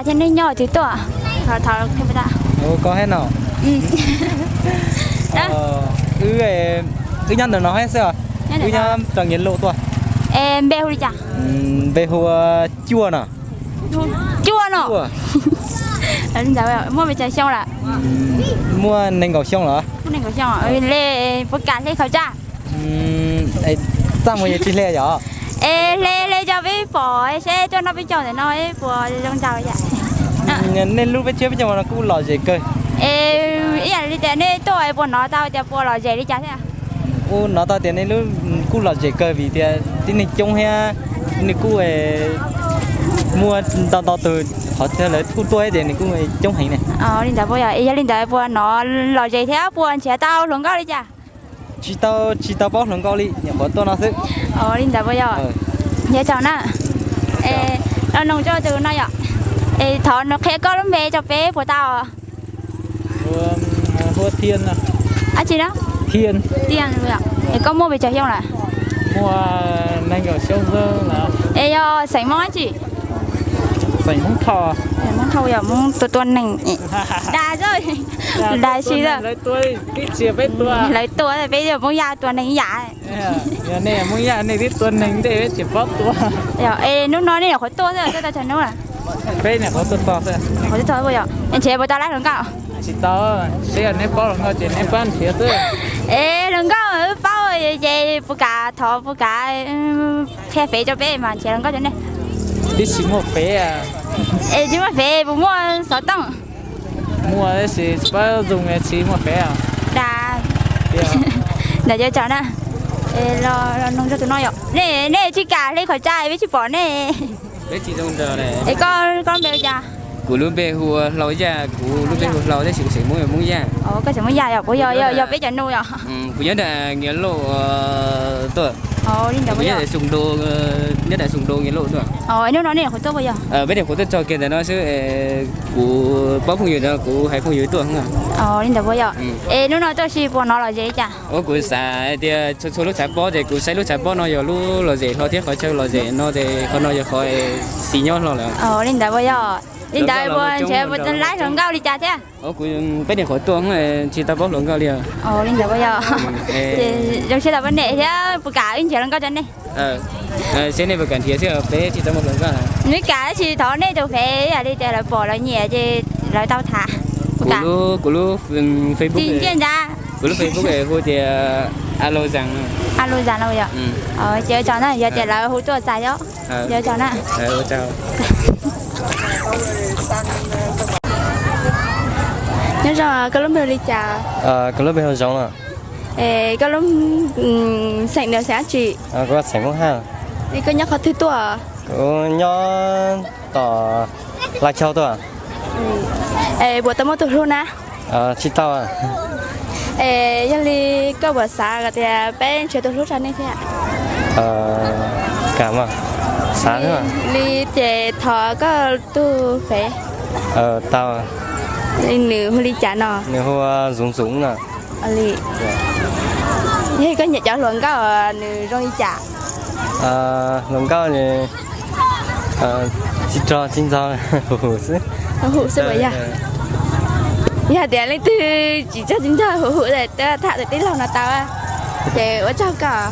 Thiab nej nyob twg tuaj? Thov, thov, koj thiab no. Wb, wb nyob ntawm no xwb os. Wb nyob rau Nyiaj Luj tuaj. Es npe hu li cas? Npe hu ua Cuaj no. Cuaj no. Muaj pes tsawg xyoo lawm? Muaj nees nkaum xyoo lawm. Nees nkaum xyoo. Le, puas kam hle khẩu trang? Txaj muag yog tsis hle yom. Es hle, hle cov peb pom seb tuaj noj peb caug ntawm no puas zoo nraug yom. Nej lub peb tsheb peb caug no kuj lom zem kawg. Es ib yam li tias nej tuaj puas hnov tau tias puas lom zem li cas thiab? Kuv hnov tau tias nej lub kuj lom zem kawg vim tias tib neeg coob thiab nws kuj muaj ntau ntau tus qhov chaw lawv kuj tuaj thiab ces nws kuj coob heev ne. Li ntawd puas yog? Yog li ntawd puas hnov lom zem thiab puas nrhiav tau hluas nkauj li cas? Tsis tau, tsis tau paub hluas nkauj li, nyuam qhuav tuaj no xwb. Li ntawd puas yog? Nyob zoo na. Los noog rau tus no yom. Es thov qhia koj lub npe rau peb puas tau? Dab tsi na? Tiaj. Es koj muaj pes tsawg xyoo lawm? Muaj nees nkaum xyoo lawm. Es yog xeem Hmoob dab tsi? Xeem Hmoob Thoj. Hmoob Thoj yog Hmoob tua tua neeg. Dag, dag si. Lawv tua peb, Hmoob Yaj tua neeg ib yam. Yog nej Hmoob Yaj nej twb tua neeg ntej peb tsis paub tua. Es hnub no nej nyuam qhuav tuaj xwb, tuaj tau tsawg hnub lawm? Peb nyuam qhuav tuaj txog xwb. Nyuam qhuav tuaj txog xwb puas yog? Es nrhiav puas tau lawv hluas nkauj? Tsis tau, seb yog nej paub hluas nkauj ces nej pab nrhiav xwb. Es hluas nkauj pab ces puas kam thov puas kam qhia fev rau peb mas nrhiav hluas nkauj rau nej. Twb tsis muaj fev. Es tsis muaj fev puas muaj xov tooj? Muaj tab sis tsis paub zoo, tsis muaj fev. Dag. Ntawd cov tsam na. Los noog rau tus no yom. Nej, nej tsis kam hle khẩu trang peb tsis pom nej. Es koj, koj npe hu cas? Kuv lub npe hu ua Hlau Yaj, kuv lub npe hu Hlau tab sis kuv xeem Hmoob yog Hmoob Yaj. Koj xeem Hmoob Yaj yom, kuv yog, yog peb cov nus yom. Kuv nyob nram Nyiaj Luj tuaj. Li ntawd puas yog? Nyob nram Xoo Doo, Nyiaj Luj tuaj. Hnub no nej nyuam qhuav tuaj puas yog? Peb nyuam qhuav tuaj txog kiag ntawm no xwb, kuv paub phooj ywg no kuv hais phooj ywg tuaj. Li ntawd puas yog? Es hnub no tuaj ua si puas hnov lom zem li cas? Kuv xav hais tias txhua txhua lub tshav pob ces kuv saib lub tshav pob no yog lub lom zem hlo thiab qhov chaw lom zem no ces qhov no yog qhov xis nyob hlo lawm. Li ntawd puas yog? Li ntawd puas nrhiav puas laib hluas nkauj li cas thiab? Kuv, peb nyuam qhuav tuaj tsis tau paub hluas nkauj li os. Li ntawd puas yog? Ces zoo siab tau pab nej thiab puas kam wb nrhiav hluas nkauj rau nej? Seb nej puas kam nrhiav xwb, peb tsis tau muaj hluas nkauj. Nws kam tab sis thov nej tus fev yam li tias lawv pom lawv nyiam ces lawv tau tham. Kuv lub, kuv lub Facebook, kuv lub Facebook hu tias Alo Zas. Alo Zas no yom? Ces ua tsaug na, yog tias lawv hu tuaj txais os. Ces ua tsaug na. Nyob zoo, koj lub npe hu li cas? Kuv lub npe hu Zoov no. Es koj lub xeem nws xeem dab tsi? Kuv xeem Hmoob Haj. Es koj nyob qhov twg tuaj? Kuv nyob tom Laj Chau tuaj. Es puas tau muaj tus hlub na? Tsis tau. Es yog li koj puas xav kom tias peb nrhiav tus hlub rau nej thiab? Kam mas, xav xwb. Li ces thov koj tus fev. Tau. Li nws hu li cas no? Nws hu ua Zoov Zoov no. Li, yog koj nyiam cov hluas nkauj nws zoo li cas? Hluas nkauj tsis rog tsis ntxog, huv huv xwb. Huv huv xwb puas yog? Yog tias leej twg tsis rog tsis ntxog huv huv, tham tus tij laug no tau, ces ua tsaug koj.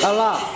Tau los?